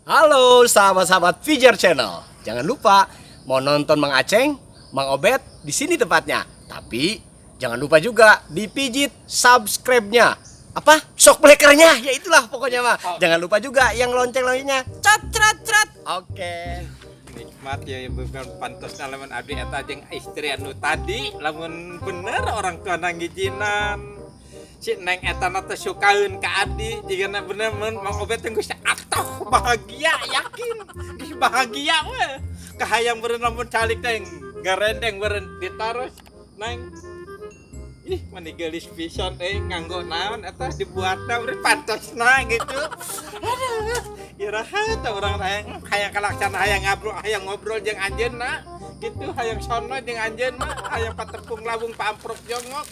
Halo sahabat-sahabat Pijar Channel. Jangan lupa mau nonton Mang Aceng, Mang Obet di sini tempatnya. Tapi jangan lupa juga dipijit subscribe-nya. Apa? Sok blekernya. Ya itulah pokoknya mah. Jangan lupa juga yang lonceng-loncengnya. Cat cat cat. Oke. Nikmat ya bukan pantasna lamun abdi eta jeung istri anu tadi lamun bener orang tua ngijinan. Si Neng eta na teh sukaeun ka abdi jigana bener mun Mang Obet teh geus atoh bahagia yakin geus bahagia we. Kahayang beureun lamun calik teh garendeng beureun ditaros Neng. Ih, mani geulis pisan euy nganggo naon eta dibuatna beureun pantasna gitu. Aduh, iraha teh urang hayang hayang kalaksana hayang ngobrol hayang ngobrol jeung anjeunna gitu hayang sono jeung anjeunna hayang patepung lawung paamprok jongok.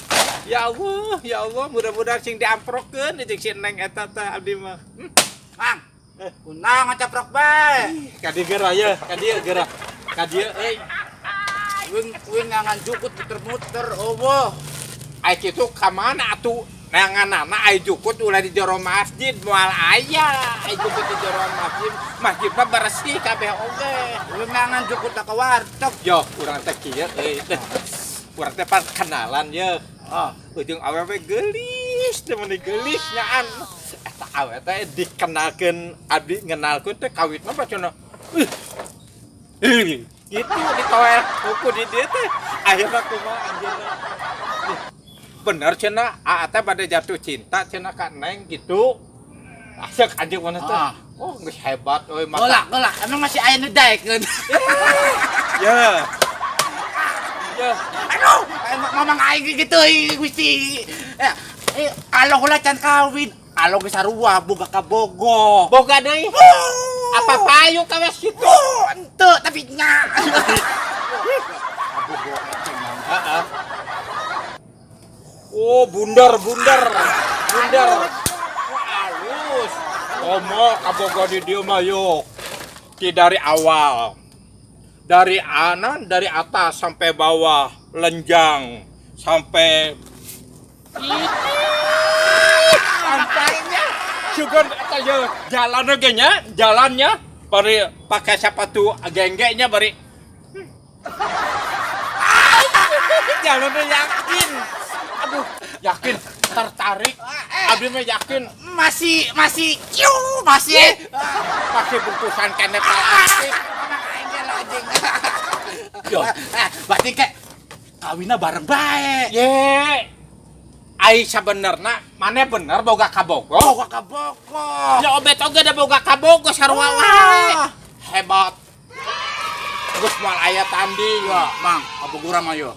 Ya Allah, ya Allah, mudah-mudahan sing diamprokeun jeung si Neng eta teh abdi mah. Mang, kunaon ngacaprok bae? Ka dieu geura ye, ka dieu geura. Ka dieu euy. Wing wing ngangan jukut muter-muter eueuh. Ai kitu ka mana atuh? Neanganana ai jukut ulah di jero masjid moal aya. Ai jukut di jero masjid, masjidna bersih kabeh oge. Wing ngangan jukut ka warteg. Yo, urang teh kieu euy. Urang teh pan kenalan ye. Ah, Ujung awewe geulis teh meni geulis nyaan. Eta awewe teh dikenalkeun abdi ngenalkeun teh kawitna mah cenah. Ih, gitu ditoel kuku di dieu teh. Akhirna kumaha anjeunna. Bener cenah aa teh bade jatuh cinta cenah ka Neng gitu. Asek anjeun mana teh. Ah. Oh, geus hebat euy mata. Golak, golak. Emang masih aya nu daekeun. Ya. Ya. Aduh, emang mamang aing gitu euy Gusti. Eh, kalau heula can kawin, kalau geus sarua boga kabogo. Boga deui. Apa payu ka wes kitu? Oh, ente tapi nya. Kabogo eceng, Mang. Heeh. Oh, bundar, bundar. Bundar. Wah, halus. Komo kabogo di dieu mah yo. Ti dari awal. Dari anan, dari atas sampai bawah, lenjang sampai sampainya. Sugan eta ye jalan oge nya, jalannya bari pakai sepatu genggeknya bari. Jalannya yakin. Aduh, yakin tertarik. Abdi mah yakin Masih masih ciu, masih. masih bungkusan kene plastik. Mamang aing ge anjing. Yo. Berarti kayak kawinna bareng bae. Ye. Ai sabenerna mane bener boga kabogo? Boga kabogo. Ya Obet oge da boga kabogo sarua wae. Hebat. Geus moal aya tanding. Ya, Mang, kabogo urang mah yo.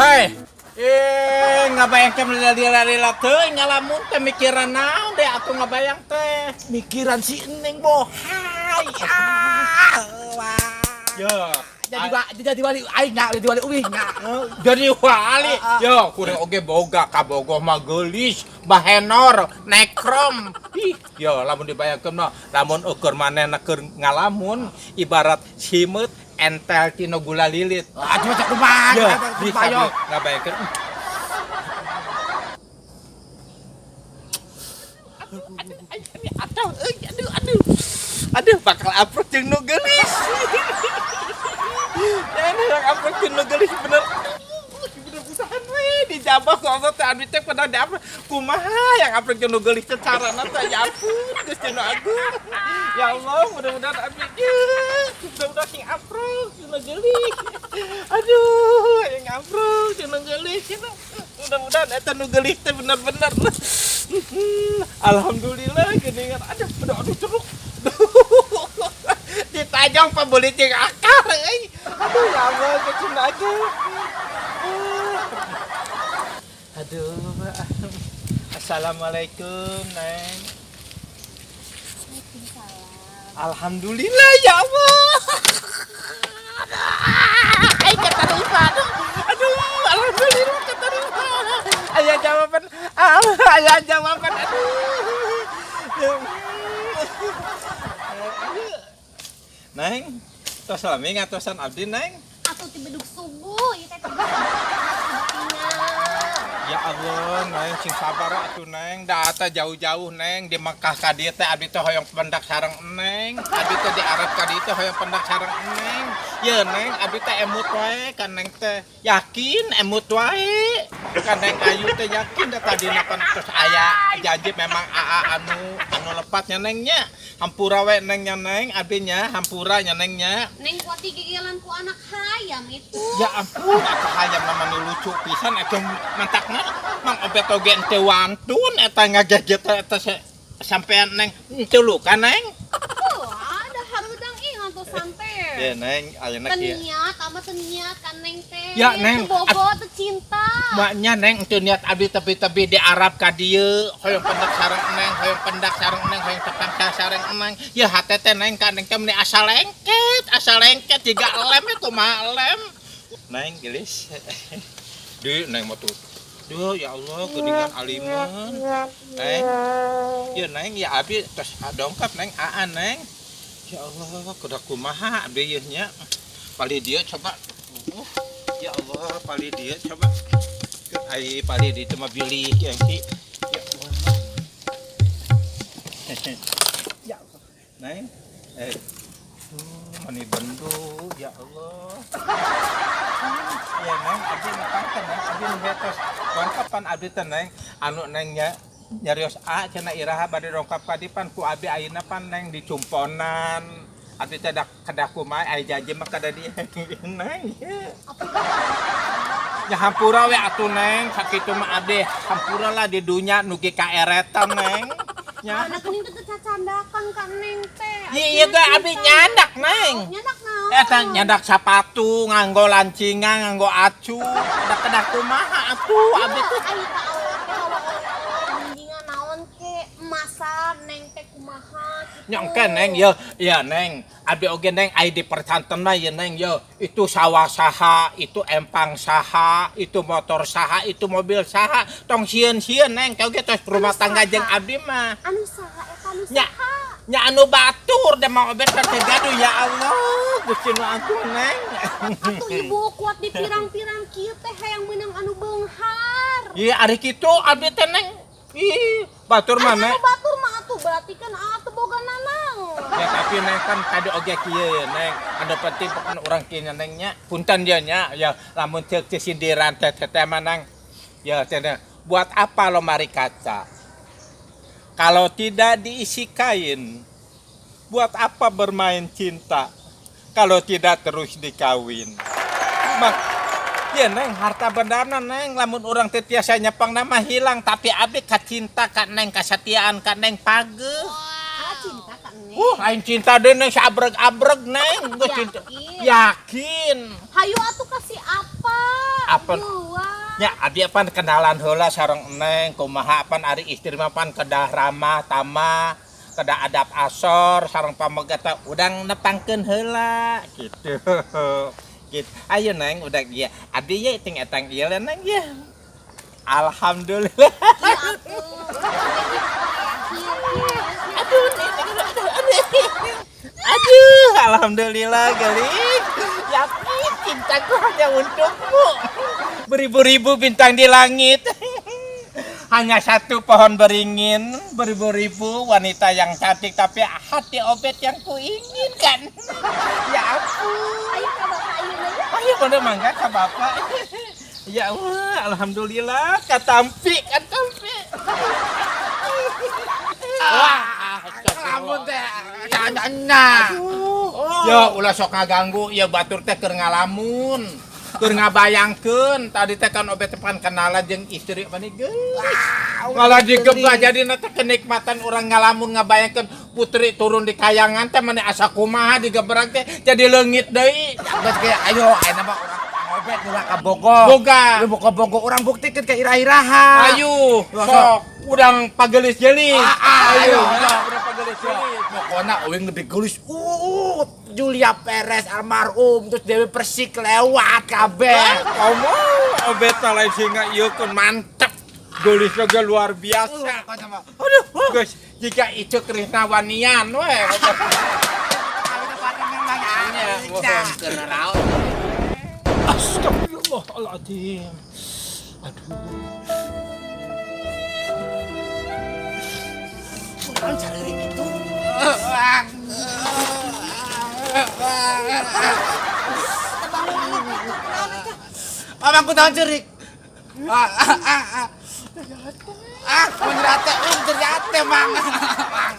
Hai, teh ngabayangkeun lila-lila teuing ngalamun teh mikiran naon deh atuh ngabayang teh. Mikiran si Neng bohai. Ah, wah. Ya. Jadi wali aing nya, jadi wali uing nya. Jadi wali. Yo, kuring oge boga kabogoh mah geulis, bahenor, nekrom. Ih, yo lamun dibayangkeun mah lamun ukur manehna keur ngalamun ibarat simeut entel tina gula lilit. Aduh, cek kumaha? Yo, Kumaha, bisa yo. Ngabayangkeun. Aduh, aduh, aduh. Aduh, bakal aprok jeung nu geulis. Dan yang aprok jeung nu geulis bener. Bener pisan we dijabah ku Allah teh abdi teh pernah diaprok. Kumaha yang aprok jeung nu geulis teh carana teh ya ampun, Gusti nu agung. Ya Allah, mudah-mudahan abdi mudah-mudahan sing aprok jeung nu geulis. Aduh, yang aprok jeung nu geulis. Mudah-mudahan eta nu geulis teh bener-bener. Alhamdulillah geuningan. Aduh, aduh, aduh, ceruk. Ditajong pembeli jeung akar euy. Aduh ya Allah, kecil aja. Aduh. Assalamualaikum, Neng. Alhamdulillah ya Allah. Ai keterima. Aduh, aduh, alhamdulillah keterima. Aya jawaban. Aya jawaban. Aduh. Neng, tos lami ngatosan abdi, Neng. Atuh ti bedug subuh, ieu teh tegas. Ya Allah, Neng, sing sabar atuh Neng. Da ata jauh-jauh Neng di Mekah ka dieu teh abdi teh hoyong pendak sareng Neng. Abdi teh di Arab ka dieu teh hoyong pendak sareng Neng. Ye Neng, abdi teh emut wae ka Neng teh. Yakin emut wae. Ka Neng Ayu teh yakin da tadina pan tos aya janji memang aa anu lepatnya Neng nya. Hampura we Neng nya Neng, abdi nya hampura nya Neng nya. Neng kuat digegelan ku anak hayam itu. Ya ampun, atuh hayam mah mani lucu pisan atuh mantakna. Mang Obet oge henteu wantun eta ngageget eta sampean Neng henteu luka Neng. Oh, ada harudang ih ngantos sampe. Ya Neng, ayeuna kieu. Teniat ama teniat kan Neng teh. Ya, Neng. Teu bogo teu cinta. Maknya Neng teu niat abdi tepi-tepi di Arab ka dieu, hoyong pendak sareng Neng, hoyong pendak sareng Neng, hoyong tepang sareng Neng. Ya hate teh Neng ka Neng teh meuni asa lengket jiga lem we kumaha lem. Neng geulis. Deui Neng mah tuh. Duh, ya Allah, geuningan aliman. Neng. Ya Neng, ya abdi tos dongkap Neng, aa Neng. Ya Allah, kuda kumaha abdi ieu nya. Palih dieu coba. Ya Allah, palih dieu coba. Ai palih dieu mah bilih yang ki. Ya Allah. Ya Allah. Neng. Mani bendu, ya Allah. Ya Neng, abdi nepangkeun Neng, abdi nu betos. Dongkapan abdi teh Neng, anu Neng nya nyarios a cenah iraha bade dongkap ka dieu pan ku abdi ayeuna pan Neng dicumponan. Abdi teh da kedah kumaha aya janji mah kada di Neng. Ya hampura we atuh Neng, sakitu mah abdi hampura lah di dunya nugi kaeretan Neng. Nya. Anak geuning teh cacandakan ka Neng teh. Iya, iya ge abdi nyandak Neng. Nyandak naon? Eta nyandak sapatu, nganggo lancingan, nganggo acu. Kedah-kedah kumaha atuh abdi teh. Ai ka awewe teh mawa oleh-oleh gunjingan naon ke emasan Neng teh kumaha kitu. Nya engke Neng, ya, ya Neng. Abdi oge Neng ai di persanten mah ya Neng yo. Itu sawah saha, itu empang saha, itu motor saha, itu mobil saha. Tong sieun-sieun Neng, kau ge tos rumah tangga jeung abdi mah. Anu saha eta anu Nya. saha? Nya anu batur da Mang Obet teh gaduh ya Allah. Gusti nu agung Neng. Atuh ibu kuat di pirang-pirang kieu teh hayang meunang anu beunghar. Iya ari kitu abdi teh Neng. Ih, batur mah Neng. Anu batur mah atuh berarti kan atuh boga nanang. Ya tapi Neng kan tadi oge kieu ya Neng. Anu penting pokona urang kieu nya Neng nya. Punten dia nya ya lamun ceuk sindiran teh teh mah Neng. Ya teh buat apa lemari kaca? Kalau tidak diisi kain, buat apa bermain cinta? Kalau tidak terus dikawin. Mak, ya Neng, harta bendana Neng, lamun urang teh tiasa nyepang nama hilang, tapi abdi ka cinta ka Neng, kasatiaan ka Neng pageuh. Ah, cinta ka Neng. Lain cinta deh Neng, sabreg-abreg Neng, geus cinta. Yakin. Yakin. Hayu atuh kasih apa? Apa? Dua. Nya abdi pan kenalan heula sareng Neng, kumaha pan ari istri mah pan kedah ramah tamah, kedah adab asor sareng pamegat teh udang nepangkeun heula gitu. Gitu. Ayo Neng, udah ieu. Abdi ye ting etang ieu lah, Neng ya. Alhamdulillah. Iya atuh. Aduh, aduh, aduh, aduh. Aduh, alhamdulillah geulis. Yakin cintaku hanya untukmu. Beribu-ribu bintang di langit. Hanya satu pohon beringin, beribu-ribu wanita yang cantik tapi hati Obet yang kuinginkan. Ya ampun. Ayo ka bapak ayeuna ya. Ayo pada mangga ka bapak. Ya Allah, alhamdulillah katampi, katampi. Wah, Lamun teh nya. Ya ulah sok ngaganggu, ya batur teh keur ngalamun. Keur ngabayangkeun, tadi teh kan Obet teh pan kenalan jeung istri mani geus. Malah digebah jadi teh kenikmatan urang ngalamun ngabayangkeun putri turun di kayangan teh mani asa kumaha digebrag teh jadi leungit deui. Geus ge ayo ayeuna mah urang Obet ulah ka Bogor. Boga. Lu ka Bogor urang buktikeun ke ira-iraha. Ayo, Sok. sok urang pagelis-gelis. Ah, ah, Ayo, ayo. urang pagelis-gelis. Pokoknya uing lebih gelis. Julia Perez almarhum terus Dewi Persik lewat kabeh. Kamu Obet lain singa ieu kun mantep. Gelis ge luar biasa. Aduh, Guys, jika itu Krisna Wanian we. Astagfirullahaladzim. Aduh. Bukan cari gitu. Abang ku tahan cerik. Ah, ah, ah, ah. Ah, menyerate, menyerate, Mang. Mang.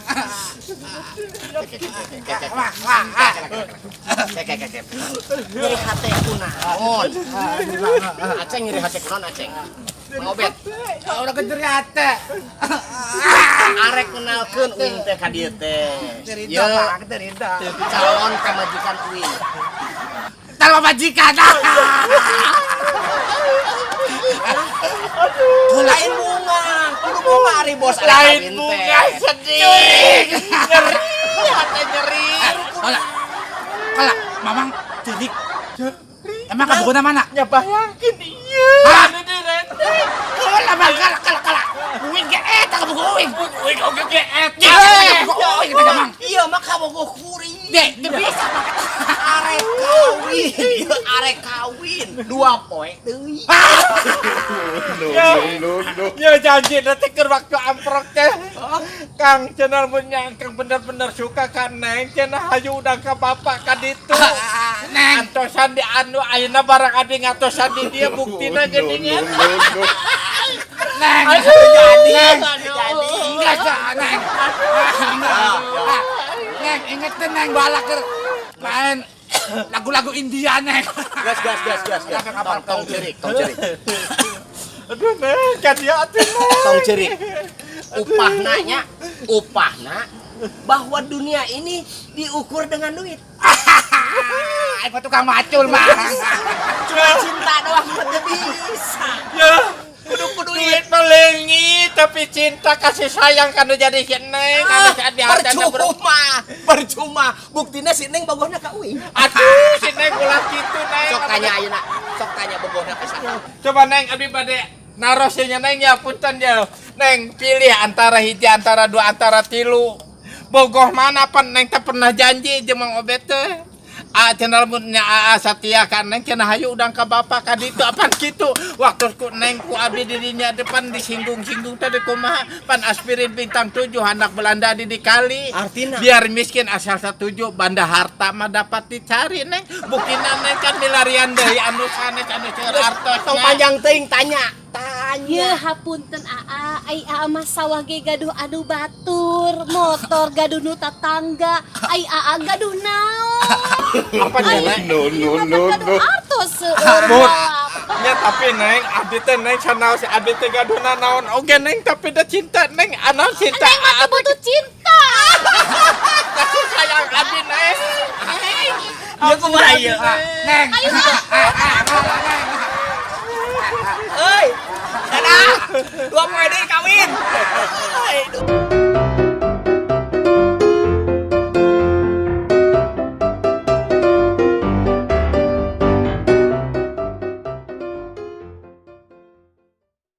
Mang, mang, ah. Nyeri hate kunaon? Aceng nyeri hate kunaon Aceng? Mang Obet, Udah kejerate. arek kenalkeun uing teh ka dieu teh. Cerita, Ye, Mang, cerita. calon pamajikan uing. Talma majikan. Lain bunga, kudu bunga ari bos arek Lain kawin teh. bunga sedih. Nyeri, hati nyeri. Kalah. Kalah, Mamang cerik. Emang kabuguna mana? Ya bayangin iya. Hah? Anu direnteng. Kalah, Bang, kalah, kalah, kalah. Uing ge eta kabogo uing. Uing oge ge eta. Kabogo uing eta Mang. Iya mah kabogoh kuring. Dek, teu bisa Mang. Arek kawin, ieu arek kawin. Dua poe deui. Ya janji nanti ke waktu amprok teh. Kang cenah mun nyangkang bener-bener suka ka Neng cenah hayu udah ka bapak ka ditu. Neng. Antosan di anu ayeuna barang abdi ngatosan di dia buktina geuningan. Neng. Aduh, jadi, Neng. jadi. Enggak, enggak, Neng. Enggak. Neng, ingetin Neng balak keur main lagu-lagu India Neng. Gas gas gas gas gas. Tong tong cerik, tong cerik. Aduh Neng, ka dia atuh Neng. Tong cerik. Upahna nya, upahna bahwa dunia ini diukur dengan duit. Aing mah tukang macul, Mang. Cuma cinta doang mah teu bisa. Ya, Kudu kudu duit mah leungit tapi cinta kasih sayang kan jadi si Neng. Anu si Adi hartana Percuma, percuma. Buktina si Neng bogohna ka uing. Aduh, si Neng ulah kitu Neng. Sok tanya ayeuna, sok tanya bogohna ka saha. Coba Neng, abi bade naros nya Neng ya punten ya. Neng pilih antara hiji antara dua antara tilu. Bogoh mana pan Neng teh pernah janji jeung Mang Obet teh. A cenah mun nya aa satia ka Neng cenah hayu udang ka bapak ka ditu apan kitu. Waktu ku Neng ku abdi di dinya depan disinggung-singgung teh kumaha pan aspirin bintang 7 anak Belanda di dikali. Artina? Biar miskin asal setuju banda harta mah dapat dicari Neng. Buktina Neng kan milarian deui anu sanes anu seueur artos. Tong panjang teuing tanya. Tanya. Ye hapunten aa, ai aa mah sawah ge gaduh anu batur, motor gaduh nu tatangga, ai aa gaduh naon? Apa nih, Neng? No no no no. Artos seueur Mut. mah. Nya tapi Neng, abdi teh Neng sanaos abdi teh gaduhna naon oge Neng tapi da cinta Neng, anaon cinta. Neng mah teu butuh cinta. Kasih sayang abdi Neng. Ieu kumaha ieu? Neng. Ayo ah. Ah, ah, ah, Neng. Euy. Dadah. 20.